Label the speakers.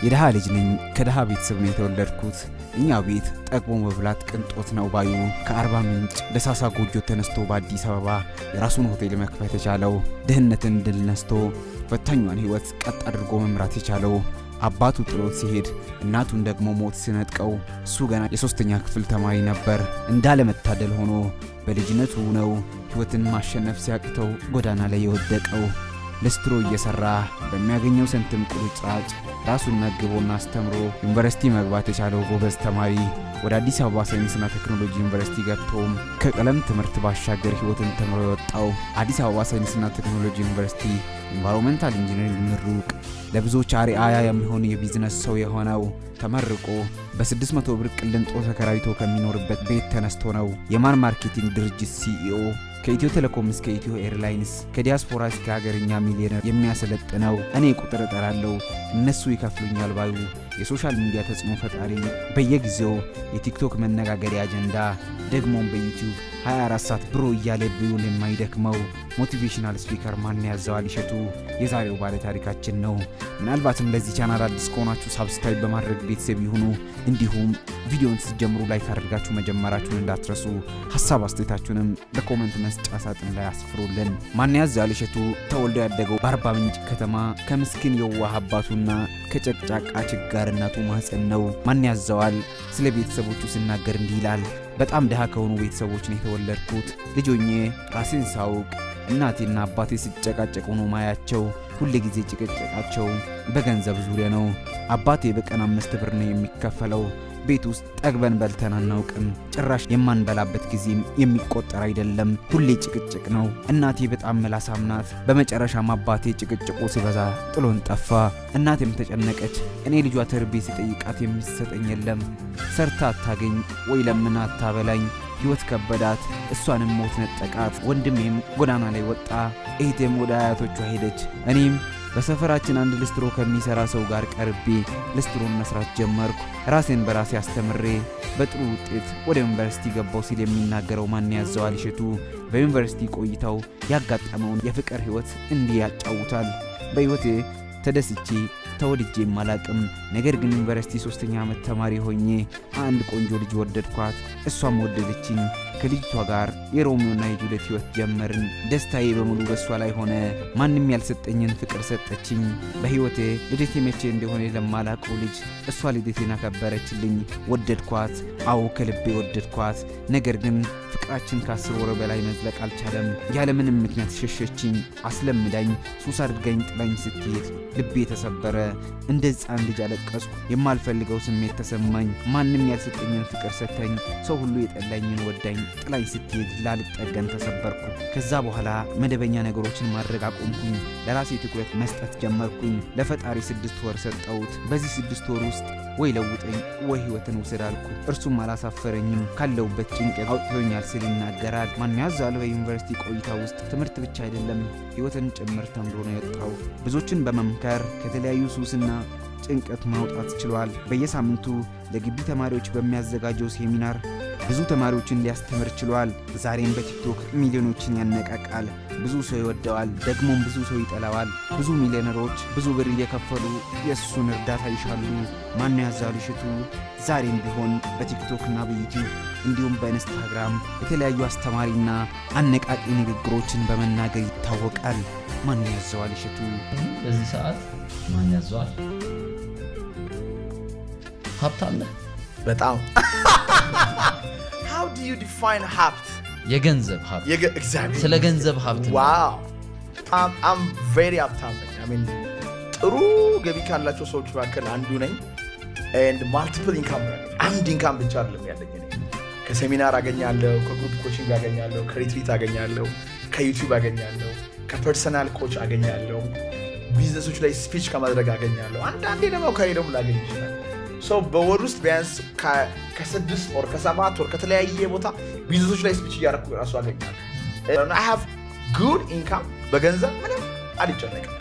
Speaker 1: የድሃ ልጅ ነኝ። ከድሃ ቤተሰብ ነው የተወለድኩት። እኛ ቤት ጠግቦ መብላት ቅንጦት ነው ባዩ ከአርባ ምንጭ ደሳሳ ጎጆ ተነስቶ በአዲስ አበባ የራሱን ሆቴል መክፈት የቻለው፣ ድህነትን ድል ነስቶ ፈታኟን ሕይወት ቀጥ አድርጎ መምራት የቻለው፣ አባቱ ጥሎት ሲሄድ እናቱን ደግሞ ሞት ሲነጥቀው እሱ ገና የሶስተኛ ክፍል ተማሪ ነበር። እንዳለመታደል ሆኖ በልጅነቱ ነው ሕይወትን ማሸነፍ ሲያቅተው ጎዳና ላይ የወደቀው። ልስትሮ እየሰራ በሚያገኘው ሰንትም ቁርጭራጭ ራሱን መግቦና አስተምሮ ዩኒቨርሲቲ መግባት የቻለው ጎበዝ ተማሪ፣ ወደ አዲስ አበባ ሳይንስና ቴክኖሎጂ ዩኒቨርሲቲ ገብቶም ከቀለም ትምህርት ባሻገር ሕይወትን ተምሮ የወጣው፣ አዲስ አበባ ሳይንስና ቴክኖሎጂ ዩኒቨርሲቲ environmental engineering ምሩቅ፣ ለብዙዎች አርአያ የሚሆን የቢዝነስ ሰው የሆነው ተመርቆ በ600 ብር ቅልንጦ ተከራይቶ ከሚኖርበት ቤት ተነስቶ ነው የማን ማርኬቲንግ ድርጅት CEO፣ ከኢትዮ ቴሌኮም እስከ ኢትዮ ኤርላይንስ፣ ከዲያስፖራ እስከ ሀገርኛ ሚሊዮነር የሚያሰለጥነው፣ እኔ ቁጥር እጠራለሁ እነሱ ይከፍሉኛል ባዩ የ social media ተጽዕኖ ፈጣሪ፣ በየጊዜው የቲክቶክ መነጋገሪያ አጀንዳ፣ ደግሞም በዩቲዩብ 24 ሰዓት bro እያለ ቢውል የማይደክመው motivational speaker ማንያዘዋል እሸቱ የዛሬው ባለ ታሪካችን ነው። ምናልባትም ለዚህ ቻናል አዲስ ከሆናችሁ subscribe በማድረግ ቤተሰብ ይሁኑ። እንዲሁም ቪዲዮን ስትጀምሩ like አድርጋችሁ መጀመራችሁን እንዳትረሱ። ሀሳብ አስተያየታችሁንም በ comment መስጫ ሳጥን ላይ አስፍሩልን። ማንያዘዋል እሸቱ ተወልዶ ያደገው በአርባ ምንጭ ከተማ ከምስኪን የዋህ አባቱና ከጨቅጫቃ ችጋር እናቱ ማህፀን ነው። ማንያዘዋል ስለ ቤተሰቦቹ ሲናገር እንዲህ ይላል። በጣም ድሃ ከሆኑ ቤተሰቦች ነው የተወለድኩት። ልጅ ሆኜ ራሴን ሳውቅ እናቴና አባቴ ሲጨቃጨቁ ነው ማያቸው። ሁል ጊዜ ጭቅጭቃቸው በገንዘብ ዙሪያ ነው። አባቴ በቀን 5 ብር ነው የሚከፈለው። ቤት ውስጥ ጠግበን በልተን አናውቅም። ጭራሽ የማንበላበት ጊዜም የሚቆጠር አይደለም። ሁሌ ጭቅጭቅ ነው። እናቴ በጣም ምላሳም ናት። በመጨረሻም አባቴ ጭቅጭቁ ሲበዛ ጥሎን ጠፋ። እናቴም ተጨነቀች። እኔ ልጇ ተርቤ ስጠይቃት የምትሰጠኝ የለም። ሰርታ አታገኝ ወይ ለምና አታበላኝ። ሕይወት ከበዳት። እሷንም ሞት ነጠቃት። ወንድሜም ጎዳና ላይ ወጣ። እህቴም ወደ አያቶቿ ሄደች። እኔም በሰፈራችን አንድ ልስትሮ ከሚሰራ ሰው ጋር ቀርቤ ልስትሮን መስራት ጀመርኩ። ራሴን በራሴ አስተምሬ በጥሩ ውጤት ወደ ዩኒቨርሲቲ ገባሁ ሲል የሚናገረው ማንያዘዋል እሸቱ በዩኒቨርሲቲ ቆይታው ያጋጠመውን የፍቅር ሕይወት እንዲህ ያጫውታል። በሕይወቴ ተደስቼ ተወድጄም አላቅም። ነገር ግን ዩኒቨርሲቲ ሶስተኛ ዓመት ተማሪ ሆኜ አንድ ቆንጆ ልጅ ወደድኳት፣ እሷም ወደደችኝ። ከልጅቷ ጋር የሮሚዮና የጁልየት ሕይወት ጀመርን። ደስታዬ በሙሉ በእሷ ላይ ሆነ። ማንም ያልሰጠኝን ፍቅር ሰጠችኝ። በሕይወቴ ልደቴ መቼ እንደሆነ ለማላውቀው ልጅ እሷ ልደቴን አከበረችልኝ። ወደድኳት። አዎ፣ ከልቤ ወደድኳት። ነገር ግን ፍቅራችን ከ10 ወር በላይ መዝለቅ አልቻለም። ያለምንም ምክንያት ሸሸችኝ። አስለምዳኝ፣ ሱስ አድርጋኝ ጥላኝ ስትሄድ ልቤ ተሰበረ። እንደ ሕፃን ልጅ አለቀስኩ። የማልፈልገው ስሜት ተሰማኝ። ማንም ያልሰጠኝን ፍቅር ሰጥታኝ፣ ሰው ሁሉ የጠላኝን ወዳኝ ጥላኝ ስትሄድ ላልጠገን ተሰበርኩ። ከዛ በኋላ መደበኛ ነገሮችን ማድረግ አቆምኩኝ። ለራሴ ትኩረት መስጠት ጀመርኩኝ። ለፈጣሪ 6 ወር ሰጠሁት። በዚህ 6 ወር ውስጥ ወይ ለውጠኝ ወይ ሕይወትን ውሰድ አልኩ። እርሱም አላሳፈረኝም፣ ካለሁበት ጭንቀት አውጥቶኛል ሲል ይናገራል። ማንያዘዋል በዩኒቨርሲቲ ቆይታ ውስጥ ትምህርት ብቻ አይደለም፣ ሕይወትን ጭምር ተምሮ ነው የወጣው። ብዙዎችን በመምከር ከተለያዩ ሱስና ጭንቀት ማውጣት ችሏል። በየሳምንቱ ለግቢ ተማሪዎች በሚያዘጋጀው ሴሚናር ብዙ ተማሪዎችን ሊያስተምር ችሏል። ዛሬም በቲክቶክ ሚሊዮኖችን ያነቃቃል። ብዙ ሰው ይወደዋል፣ ደግሞም ብዙ ሰው ይጠላዋል። ብዙ ሚሊዮነሮች ብዙ ብር እየከፈሉ የእሱን እርዳታ ይሻሉ። ማንያዘዋል እሸቱ ዛሬም ቢሆን በቲክቶክና በዩቲዩብ እንዲሁም በኢንስታግራም የተለያዩ አስተማሪና አነቃቂ ንግግሮችን በመናገር ይታወቃል። ማንያዘዋል እሸቱ።
Speaker 2: በዚህ ሰዓት ማን ያዘዋል? ሀብት አለ?
Speaker 3: በጣም። How do you define ሀብት?
Speaker 2: የገንዘብ ሀብት።
Speaker 3: እግዚአብሔር
Speaker 2: ስለ ገንዘብ ሀብት ነው።
Speaker 3: Wow, I'm very ሀብታም ነኝ። I mean፣ ጥሩ ገቢ ካላቸው ሰዎች መካከል አንዱ ነኝ። And multiple income ነው ያለኝ። አንድ income ብቻ አይደለም ያለኝ። እኔ ከሴሚናር አገኛለሁ፣ ከ group coaching አገኛለሁ፣ ከ retreat አገኛለሁ፣ ከዩቲዩብ አገኛለሁ፣ ከ personal coach አገኛለሁ፣ ቢዝነሶች ላይ speech ከማድረግ አገኛለሁ። አንዳንዴ ደግሞ ከሌለውም ላገኝ ይችላል። So በወር ውስጥ ቢያንስ ከ6 ወር፣ ከ7 ወር ከተለያየ ቦታ ቢዝነሶች ላይ speech እያደረኩ ራሱ አገኛለሁ። I have good income። በገንዘብ ምንም አልጨነቅም።